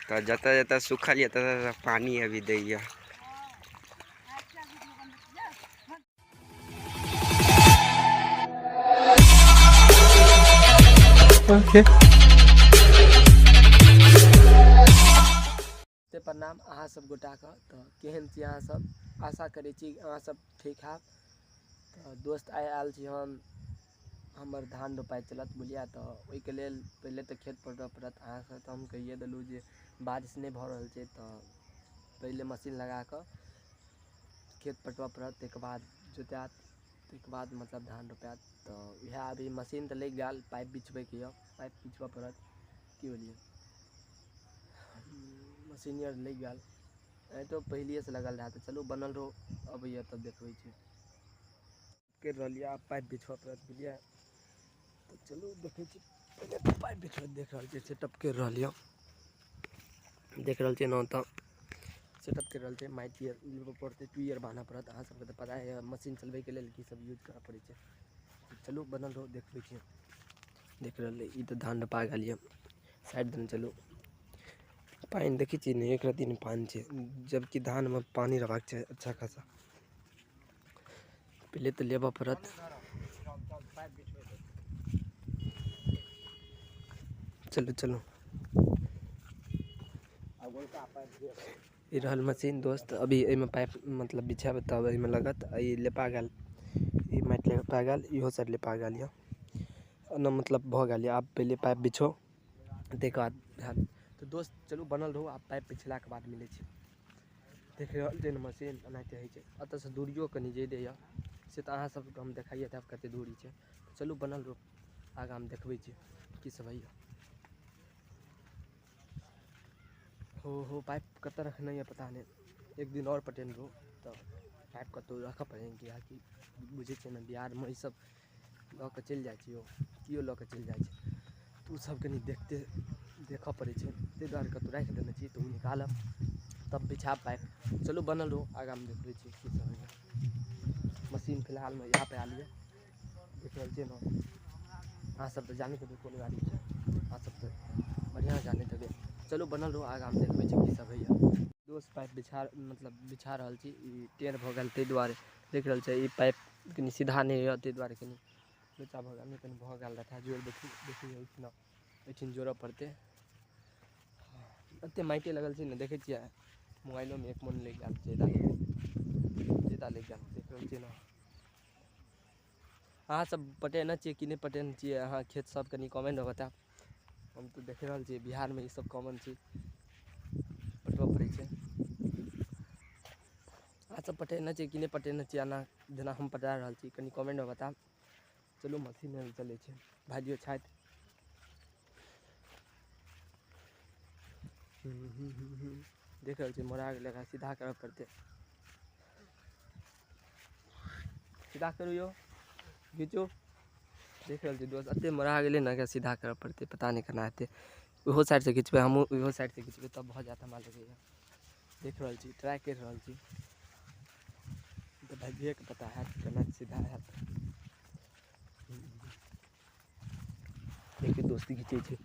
तऽ जतऽ जतऽ सूखल यऽ ततऽ ततऽ पानि अभी दैया। Okay. से प्रणाम अहाँ सब गोटाके। तऽ केहन छी अहाँ सब? आशा करै छी अहाँ सब ठीक हैब। तऽ दोस्त आइ आयल छी हम, हमर धान रोपाइ चलत बुझलियै। तऽ ओहिके लेल पहिले तऽ खेत पटबऽ पड़त। अहाँके तऽ हम कहिए देलहुँ जे बारिश नहि भऽ रहल छै, तऽ पहिले मशीन लगाकऽ खेत पटबऽ पड़त, ताहिके बाद जोतायत, ताहिके बाद मतलब धान रोपायत। तऽ इएह अभी मशीन तऽ लागि गेल, पाइप बिछबैके यऽ, पाइप बिछबऽ पड़त, की बुझलियै। मशीन आर लागि गेल, एनाहितो पहिलिएसँ लागल रहए। तऽ चलू बनल रहू, अबैए तब देखबै छी। करि रहल यऽ, आब पाइप बिछबऽ पड़त, बुझलियै। तऽ चलू देखै छी, पहिले तऽ पाइप बिछबैत देख रहल छियै, सेटअप करि रहल यऽ, देख रहल छियै ने। तऽ सेटअप करि रहल छै, माटि आर लेबऽ पड़तै, टुइ आर बान्हऽ पड़त। अहाँ सबके तऽ पता यऽ मशीन चलबैके लेल की सब यूज करऽ पड़ै छै। चलू बनल रहू, देखबै छी। देख रहल ई तऽ धान रोपा गेल यऽ, साइड देने चलू। पानि देखै छियै ने, एक रत्ती नहि पानि छै, जबकि धानमे पानि रहबाक चाही अच्छा खासा। पहिले तऽ लेबऽ पड़त। चलू चलू, ई रहल मशीन दोस्त। अभी एहिमे पाइप मतलब बिछायब तब एहिमे लगत। आ ई लेपा गेल, ई माटि लेपा गेल, इहो साइड लेपा गेल यऽ, ओना मतलब भऽ गेल यऽ। आब पहिले पाइप बिछो, ताहिके बाद हैत। तऽ दोस्त चलू बनल रहू, आब पाइप बिछलाके बाद मिलै छी। देख रहल छै ने, मशीन एनाहिते होइ छै। एतऽसँ दूरियो कनि ज्यादे यऽ, से तऽ अहाँ सबके हम देखाइए देब कते दूरी छै। चलू बनल रहू, आगाँमे देखबै छी की सब होइए। हो हो, पाइप कतऽ रखने यऽ पता नहि। एक दिन आओर पटेने रहू तऽ पाइप कतहु राखऽ पड़ै, किएकि बुझै छियै ने, बिहारमे ई सब लऽ कऽ चलि जाइ छै यौ, केओ लऽ कऽ चलि जाइ छै, तऽ ओ सब कनि देखते देखऽ पड़ै छै। ताहि दुआरे कतहु राखि देने छी, तऽ ओ निकालब तब बिछायब पाइप। चलू बनल रहू, आगाँमे देखबै छी की सब होइए। मशीन फिलहालमे इएह पे आयल यऽ, देख रहल छियै ने। अहाँ सब तऽ जानैत हेबै कोन गाड़ी छै, अहाँ सब तऽ बढ़िआँ जानैत हेबै। चलू बनल रहू, आगाँमे देखबै छी की सब होइए। दोस्त पाइप बिछा मतलब बिछा रहल छी, ई टेढ़ भऽ गेल ताहि दुआरे। देख रहल छै, ई पाइप कनि सीधा नहि यऽ, ताहि दुआरे कनि लोचा भऽ गेल, नहि कनि भऽ गेल रहए जोड़। देखी देखी, एहिठिना एहिठिन जोड़ऽ पड़तै। एतेक माटिए लगल छै ने, देखै छियै मोबाइलोमे एक मोन लागि गेल छै, ज्यादा लागि गेल। देख रहल छियै ने। अहाँ सब पटेने छियै कि नहि पटेने छियै अहाँ खेत सब, कनि कमेंटमे बतायब। हम तऽ देख रहल छियै बिहारमे ई सब कॉमन छै, पटबऽ पड़ै छै। अहाँ सब पटेने छियै कि नहि पटेने छियै एना जेना हम पटा रहल छी, कनि कमेंटमे बतायब। चलू मशीन चलै छै, भाइजियो छथि। देख रहल छी मोड़ा गेलै, एकरा सीधा करऽ पड़तै। सीधा करू यौ, घीचू। देख रहल छी दोस्त, एते मोड़ा गेलै ने, एकरा सीधा करऽ पड़तै। पता नहि केना हेतै। ओहो साइडसँ घिचबै, हमहूँ ओहो साइडसँ घिचबै तब भऽ जायत हमरा लगैए। देख रहल छी, ट्राइ करि रहल छी। तऽ भाइजिएके पता हैत केना सीधा हैत। देखियौ दोस्त घिचै छै,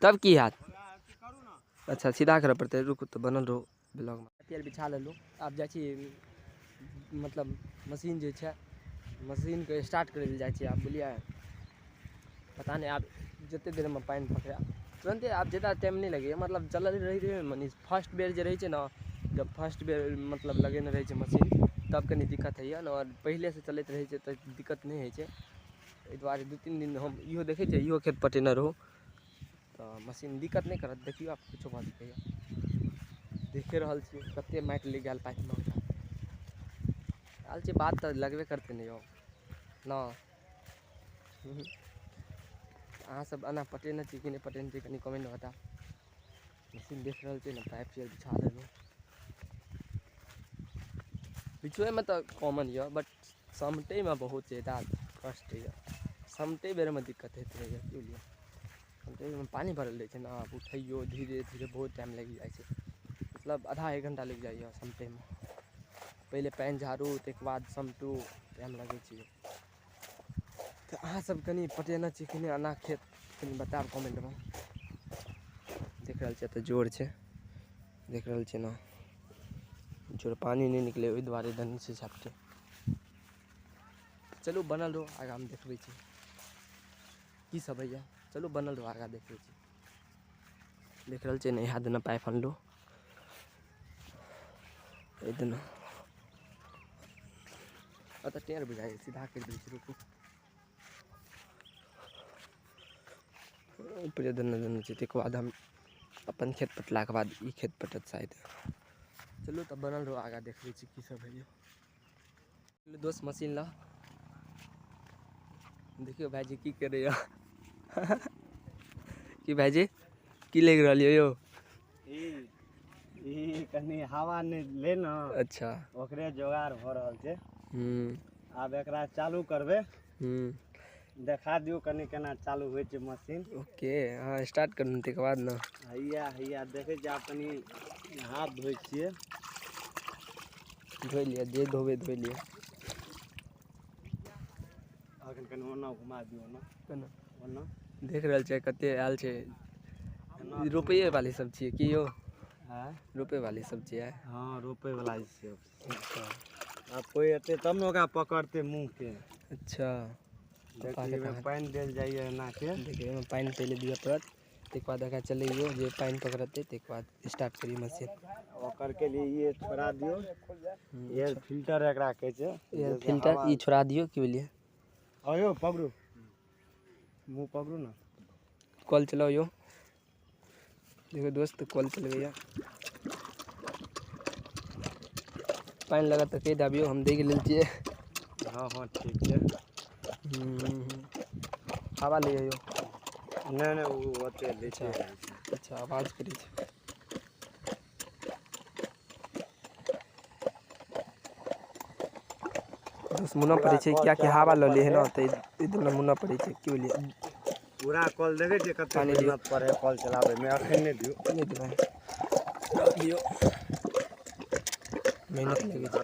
तब की हैत? अच्छा, सीधा करऽ पड़तै, रुकू तऽ बनल रहू ब्लॉगमे। तेल बिछा लेलहुँ, आब जाइ छी, मतलब मशीन जे छै, मशीनके स्टार्ट करै लए जाइ छी आब, बुझलियै। पता नहि आब जतेक देरमे पानि पकड़ै तुरन्ते, आब ज्यादा टाइम नहि लगैए। मतलब चलल रहै छै मने फर्स्ट बेर जे रहै छै ने, जब फर्स्ट बेर मतलब लगेने रहै छै मशीन, तब कनि दिक्कत होइए ने, आओर पहिलेसँ चलैत रहै छै तऽ दिक्कत नहि होइ छै। एहि दुआरे 2-3 दिन हम इहो देखै छियै, इहो खेत पटेने रहू तऽ मशीन दिक्कत नहि करत। देखियौ आब किछो भऽ सकैए। देखे रहल छियै कतेक माटि लागि गेल पाइपमे आयल छै। बात तऽ लगबे करतै ने यौ ने। अहाँ सब एना पटेने छी कि नहि पटेने छी, कनि कमेंटमे बताउ। मशीन देख रहल छियै ने, पाइप आर बिछा लेलहुँ। बिछबैमे तऽ कॉमन यऽ, बट समटैमे बहुत ज्यादा कष्ट यऽ। समटै बेरमे दिक्कत होइत रहैए, की बुझलियै। समटैमे पानि भरल रहै छै ने, आब उठैयौ धीरे धीरे बहुत टाइम लागि जाइ छै, मतलब आधा एक घण्टा लागि जाइए समटैमे। पहिले पानि झाड़ू, ताहिके बाद समटू, टाइम लगै छै। तऽ अहाँ सब कनि पटेने छी कि नहि एना खेत, कनि बतायब कमेंटमे। देख रहल छियै एतऽ जोर छै, देख रहल छियै ने जोर, पानि नहि निकले ओहि दुआरे देने छै झपटे। चलू बनल रहो, आगाँमे देखबै छी की सब होइए। चलू बनल रहो, आगाँ देखबै छी। देख रहल छियै ने इएह दिना पाइप अनलहुँ, एहि दिना एतऽ टेढ़ बुझाइए, सीधा करि दै छी, रुकू। ऊपरे देने देने छै। ताहिके बाद हम अपन खेत पटलाके बाद ई खेत पटत शायद। चलू तब बनल रहो, आगाँ देखबै छी की सब होइए। दोस्त मशीन ला देखियौ भाइजी की करैया। की भाइजी की लागि रहल यऽ यौ? ई कनि हवा नहि ले ने। अच्छा, ओकरे जोगाड़ भऽ रहल छै। आब एकरा चालू करबै। देखा दियौ कनि केना चालू होइ छै मशीन। ओके, हाँ स्टार्ट करू ताहिके बाद ने। हैया हैया देखै छियै, आब कनि हाथ धोइ छियै। धोइ लिअ, जे धोबै धोइ लिअ। अखन कनि ओना घुमा दियौ ने। केना? ओना। देख रहल छियै कते आयल छै। रोपैए वाली सब छियै की यौ? आँय? रोपै वाली सब छियै? हँ, रोपै वाला छियै। अच्छा, आब कोइ एतै तब ने ओकरा पकड़तै मुँहके। अच्छा, देखियौ एहिमे पानि देल जाइए एना के। देखियौ एहिमे पानि पहिले दिअ पड़त, ताहिके बाद एकरा चलैयौ, जे पानि पकड़तै ताहिके बाद स्टार्ट करियौ मशीन। ओकर के लिए ये छोड़ा दियौ, एयर फिल्टर एकरा कहै छै। एयर फिल्टर ई छोड़ा दियौ। की बोलिए? आयो पकड़ू, मुँह पकड़ू ने। कल चलाओ यौ। देखो दोस्त कल चल गया, पानि लगा तऽ कहि दाबियौ, हम देख लेल छियै। हँ हँ ठीक छै। हवा ले यौ। नहि नहि, ओ ओते लै छै। अच्छा, आवाज करै छै। दोस्त मुना पड़ै छै, कियाकि हवा लऽ लै है ने, तऽ एहि दुआरे मुना पड़ै छै। की बोलिए? पूरा कल देखै छियै कते पानि दियौ। मेहनत पड़ै है कल चलाबैमे। अखन नहि दियौ। नहि देबै, दियौ, मेहनत लगै छै,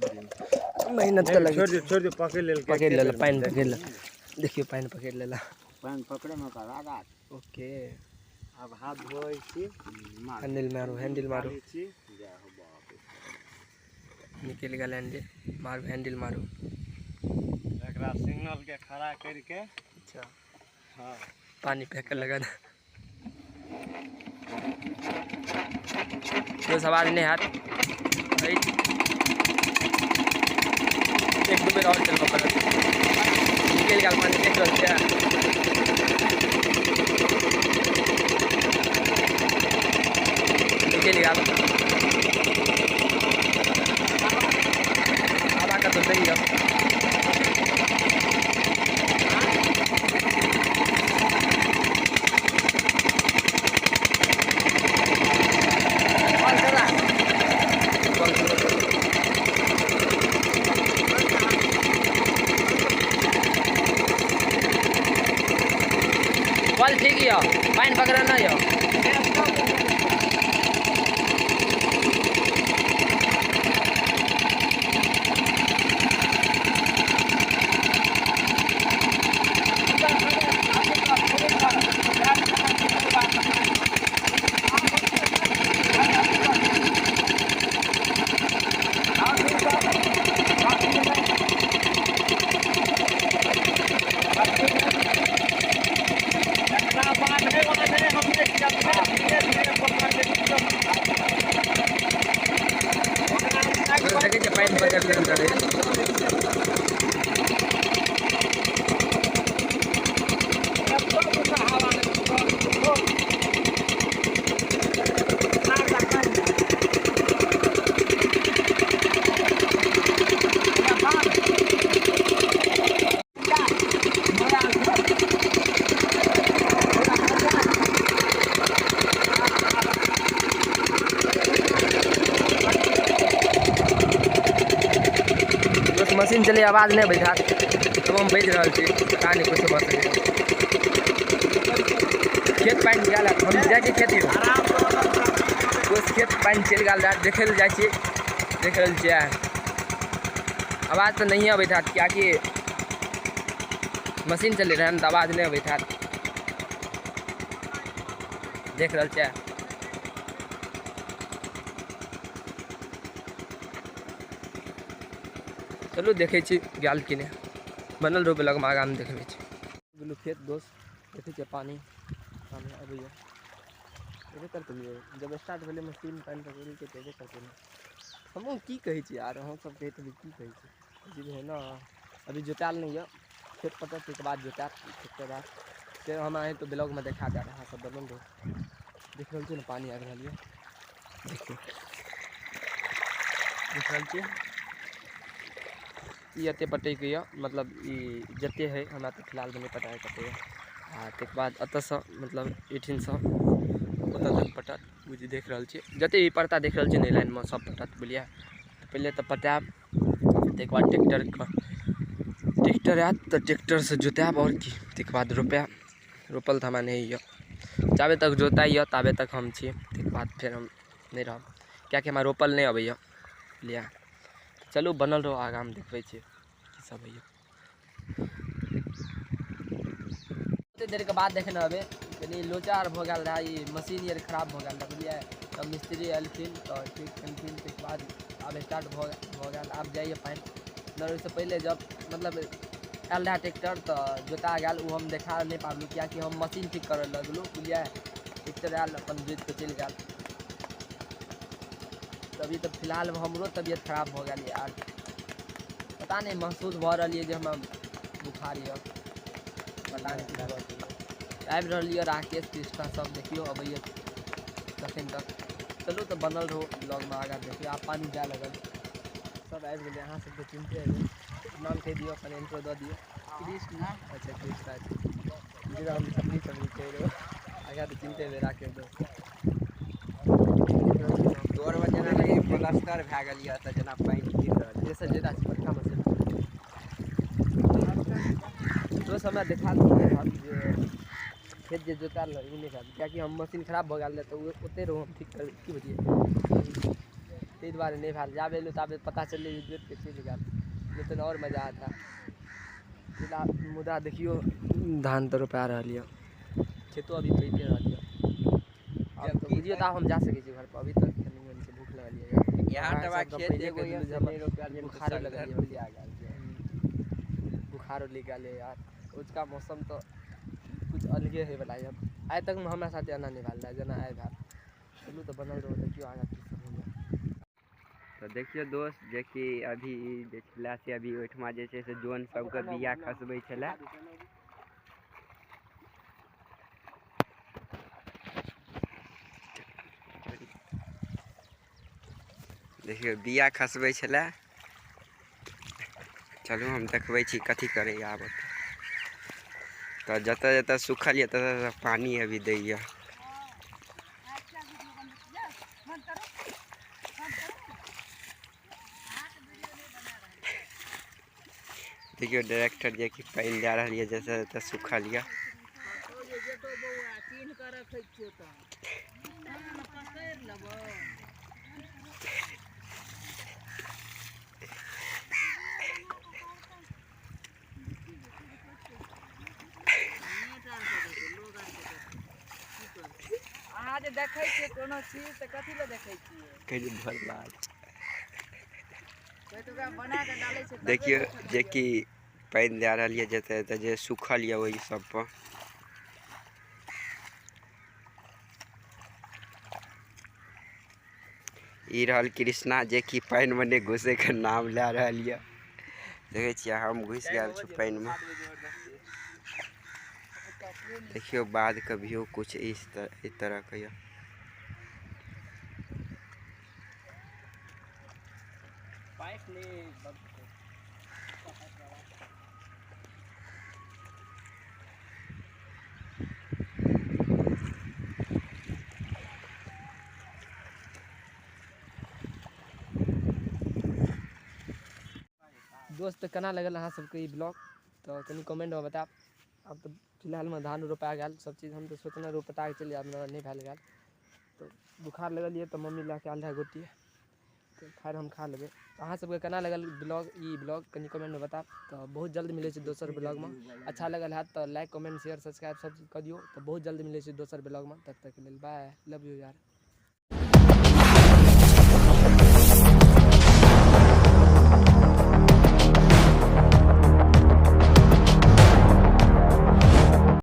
मेहनत तऽ लगै छोड़ि छै। दियौ, छोड़ि दियौ, पकड़ि लेलकै। पकड़ि लेलक पानि, पकड़ि लेलक। देखियौ पानि पकड़ि लेलक। पानि पकड़ैमे ओकर आगाँ। ओके, आब हाथ धोइ छी। हैंडल मारू, हैंडल मारू। छी। जय हो बाप। निकलि गेल हैंडल मारू, हैंडल मारू। एकरा सिग्नल के खड़ा करके। अच्छा, हाँ, पानी फेंके लगल। दोस्त आवाज नहि हैत, एक दू बेर आओर चलबऽ पड़त। निकलि गेल पानि, देख रहल छियै। निकलि गेल हवा कतौ दैया। कल ठीक यऽ, पानि पकड़ल नहि यऽ। देखै छियै पानि पकड़ि लेने। मशीन चले आवाज नहि बैठा, तब हम बाजि रहल छी, पता नहि किछु भऽ सकैए। खेत पानि गेल, हम जाइ छी खेती। दोस्त खेत पानि चलि गेल रहए, देखै लए जाइ छी। देख रहल छियै, आवाज तऽ नहिए अबैत हैत, किएकि मशीन चलै रहै ने, तऽ आवाज नहि अबैत हैत। देख रहल छियै। चलू देखै छी गेल कि नहि। बनल रहू ब्लॉगमे, आगाँमे देखबै छी। गेलू खेत दोस्त, देखै छियै पानि पानि अबैया। एबे करतै यौ, जब स्टार्ट भेलै मशीन पानि पकड़लकै तऽ एबे करतै ने। हमहूँ की कहै छी यार, अहाँ सब कहैत हेबै की कहै छी। जे है ने अभी जोतायल नहि यऽ खेत, पटत ताहिके बाद जोतायत ट्रैक्टर आयत। से हम अहाँके तो ब्लॉगमे देखा देब, अहाँ सब बनल रहू। देख रहल छी ने पानि आबि रहल यऽ, देखियौ देख रहल छी। ई एते पटैके यऽ, मतलब ई जते है हमरा तऽ फिलहालमे नहि पता है कते यऽ। आ ताहिके बाद एतऽसँ मतलब एहिठिनसँ ओतऽ तक पटत। ओ जे देख रहल छी जते भी परता देख रहल छी ने लाइनमे सब पटत, बुझलियै। तऽ पहिले तऽ पटायब, ताहिके बाद ट्रैक्टर आयत तऽ ट्रैक्टरसँ जोतायब आओर की। ताहिके बाद रोपायब। रोपल तऽ हमरा नहि यऽ, जाबे तक जोताइ यऽ ताबे तक हम छी, ताहिके बाद फेर हम नहि रहब, किएकि हमरा रोपल नहि अबैए, बुझलियै। चलू बनल रहू, आगाँमे देखबै छी की सब होइए। कते देरके बाद देखने हेबै, कनि लोचा आर भऽ गेल रहै, ई मशीन आर खराब भऽ गेल रहै, बुझलियै। तब मिस्त्री एलखिन तऽ ठीक केलखिन, ताहिके बाद आब स्टार्ट भऽ गेल। आब जाइए पानि। नहि ओहिसँ पहिले जब मतलब आयल रहै ट्रैक्टर तऽ जोता गेल, ओ हम देखा नहि पाबलहुँ किएकि हम मशीन ठीक करऽ लगलहुँ, बुझलियै। ट्रैक्टर आयल अपन जोति कऽ चलि गेल। तभी तऽ फिलहाल हमरो तबियत खराब भऽ गेल यार, पता नहि महसूस भऽ रहल यऽ जे हमरा बुखार यऽ, पता नहि की भऽ गेल। आबि रहल यऽ राकेश कृष्णा सब, देखियौ अबैए तखन तक। चलू तऽ बनल रहू ब्लॉगमे, आगाँ देखियौ। आब पानि जाय लगल, सब आबि गेलै। अहाँ सबके चिन्हते हेबै, नाम कहि दियौ, अपन इंट्रो दऽ दियौ। कृष्णा। अच्छा कृष्णा छै, जेना हम छपरी छपरी कहि रहौ। आगाँ तऽ चिन्हते हेबै राकेश दोस्त। तोरमे जेना लगैए प्लास्टर भए गेल यऽ, तऽ जेना पानि गिर रहल यऽ। से जेना छै बड़का मशीन दोस्त, हमरा देखा दियौ जे खेत जे जोतायल रहै ओ नहि भेल, किएकि हम मशीन खराब भऽ गेल रहै तऽ ओतहि रहू हम ठीक करबै, की बुझलियै, ताहि दुआरे नहि भेल। जाबे एलहुँ ताबे पता चललै जे जोति कऽ चलि गेल, नहि तऽ आओर मजा आता। मुदा देखियौ धान तऽ रोपा रहल यऽ, खेतो अभी पैते रहल यऽ। आब तऽ बुझियौ तऽ आब हम जा सकै छी घरपर, अभी तक कनि मनि छै, भूख लगल यऽ। यहाँ अहाँ तबा सबके खेत पहिले एगो कहि यऽ देलहुँ जे से हमरा नहि रोपायल गेल, बुखारो लगल यऽ, बुझलियै। बुखारो लागि गेल यऽ यार। ओजुका मौसम तऽ कुछ अलगे होइवला यऽ, आइ तकमे हमरा साथे एना नहि भेल रहए जेना आइ भेल। चलू तऽ बनल रहू, देखियौ आगाँ की सब होइए। तऽ देखियौ दोस्त, जेकि अभी जे छलै से अभी ओहिठमा जे छै से जन सबके बिया खसबै छलै। देखियौ बिया खसबै छलै। चलू हम देखबै छी कथी करैए आब। तऽ जतऽ जतऽ सुखल यऽ ततऽ ततऽ पानि अभी दैए। देखियौ डायरेक्टर जेकि पानि दए रहल यऽ जतऽ जतऽ सुखल यऽ। अहाँ जे देखै छियै कोनो चीज तऽ कथी लए देखै छियै? कहि भरला। कोइ तऽ ओकरा बना कऽ डालै छै। देखियौ जेकि पानि दए रहल यऽ जतऽ जतऽ जे सुखल यऽ ओहि सब पर। ई रहल कृष्णा जेकि पानिमे नहि घुसैके नाम लए रहल यऽ। देखै छियै हम घुसि गेल छी पानिमे। देखियौ बाधके व्यू कुछ इस तरहके यऽ। दोस्त केना लगल अहाँ सबके ई ब्लॉग तऽ कनि कमेंटमे बतायब। आब तऽ फिलहालमे धान रोपा गेल सब चीज, हम तऽ सोचने रहौं पटा कऽ चलि जायब, नहि भेल गेल। तऽ बुखार लगल यऽ तऽ मम्मी लए कऽ आयल रहए गोटी, तऽ खैर हम खा लेबै। अहाँ सबके केना लगल ब्लॉग, ई ब्लॉग कनि कमेंटमे बतायब। तऽ बहुत जल्द मिलै छै दोसर ब्लॉगमे। अच्छा लगल हैत तऽ लाइक कमेंट शेयर सब्सक्राइब सब चीज कऽ दियौ। तऽ बहुत जल्द मिलै छै दोसर ब्लॉगमे, तब तकके लेल बाय, लव यू यार।